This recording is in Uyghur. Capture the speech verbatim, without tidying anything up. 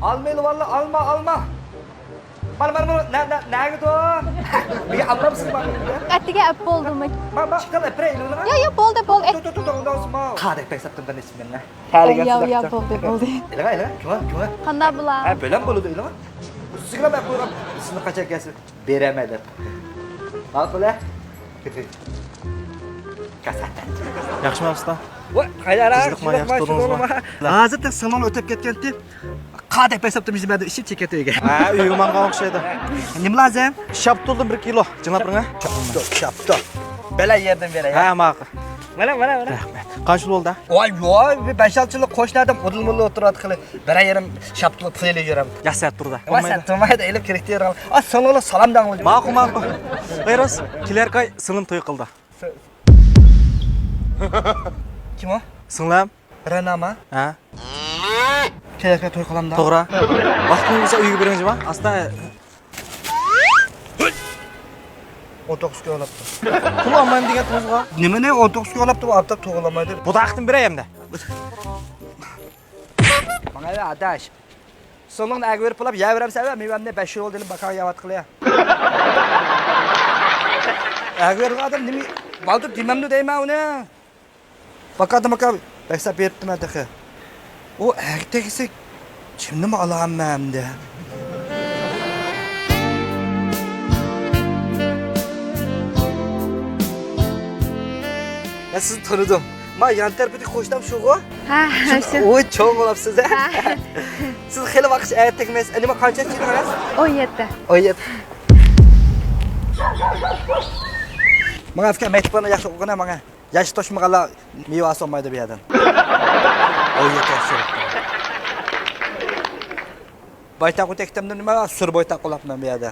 ئالما ئېلىۋاللا، ئالما، ئالما. مانا، مانا، مانا، نە، نە، نەگىدۇ؟ بىر ئالمامسىز مانا؟ ئەتىگە ئەپ بولدىمۇ؟ ما، ما، چىققان ئەپ بېرەي، ئېلىۋېلىڭ. ياق، ياق، بولدى، بولدى. توختاڭ، توختاڭ، توختاڭ، توختاڭ. قادەك بەك ساپتىم، قېنى ئىسمىڭنى. ياق، ياق، بولدى، بولدى. ئېلىڭ، ئېلىڭ، كىمغا، كىمغا؟ قانداق بولا؟ ھە، بۆلەم بولىدۇ، ئېلىڭ. سىزگىلا مەن قويغان، سىزنى قاچان كەلسە بېرەمەن دەپ. ماقۇل، ھە؟ ياخشىمۇ ئۇستا؟ ۋاي، قايداراق، تېزلىقما، ياخشى تۇردىڭىزمۇ؟ ھازىر تېخى سىڭلىڭلار ئۆتۈپ كەتكەنتى. قادەك بەك ساپتىم يۈز بەردىم، ئىشىپ چېكەت ئۆيگە. ھە، ئۆيگە ماڭغان ئوخشايدۇ. نېمە لازىم؟ شاپتۇلدىن بىر كىلو، جىڭلاپ بېرىڭ، ھە؟ شاپتۇل، شاپتۇل. بەلە ياردەم بېرەي، ھە؟ ھە، ماقۇل. مانا، مانا، مانا. رەھمەت. قانچە يىل بولدى؟ ۋاي، ۋاي، بىر بەش-ئالتە يىللىق قوشنا ئادەم ئۇدۇل-مۇدۇل ئولتۇرۇۋاتقىلى. بىرەر يېرىم شاپتۇلۇق پۇل ئېلىپ يۈرەم. يا، سەت تۇردا. ۋاي، سەت تۇرمايدۇ، ئېلىپ كىرىپ بېرىڭ. ئا، سىڭلىڭلار سالام دەڭلار. ماقۇل، ماقۇل. غەيروس، كېلەركى ئاي سىڭلىم توي قىلدى. كىم ئۇ؟ سىڭلىم. رەناما؟ ھە. كېلەركى ئاي توي قىلامدا. توغرا. ۋاقتىڭىز بولسا ئۆيگە بېرىڭ جۇما. ئاستا. ئون توققۇز كۈن ئولاپتۇ. پۇل ئالمايمەن دېگەنتىڭىزغۇ. نېمىنى ئون توققۇز كۈن ئولاپتۇ، بۇ ئاپتاپ توغرىلامايدۇ. بۇداقتىن بېرەي ئەمدى. ماڭا ئەۋە ئاداش. سىڭلىڭنى ئەگە بېرىپ بولاپ يەۋېرەمسەن ئەۋە، مېۋەمنى بەش يىل بولدى، باقاڭ يەۋاتقىلى. ئەگە بېرىدىغان ئادەم نېمە، بالدۇر دېمەمدۇ دەيمەن ئۇنى. باكادىم ئاكا، بەك سەپ بېرىپتىمەن تېخى. ئۇ ئەگە تەگسە كىمنىمۇ ئالامەن ئەمدى؟ مەن سىزنى تونۇدۇم. ما يان تەرىپىدىكى قوشنام شۇغۇ؟ ھە، شۇ. ئۇ چوڭ بولۇپسىز، ھە؟ ھە. سىز خېلى ۋاقىت ئەگە تەگمەيسىز. ئەمدى ما قانچە ياش ئىدىڭىز؟ ئون يەتتە. ئون يەتتە. ماڭا ئەپكە مەكتۇپلارنى ياخشى ئوقۇغىنا ماڭا. ياش توشمىغانلار مېۋە ئالسا بولمايدۇ بۇ يەردىن. ئون يەتتە ياش. بايتاق ئۆتەكتەمدە نېمە؟ سۈر بايتاق قولاپمەن بۇ يەردە.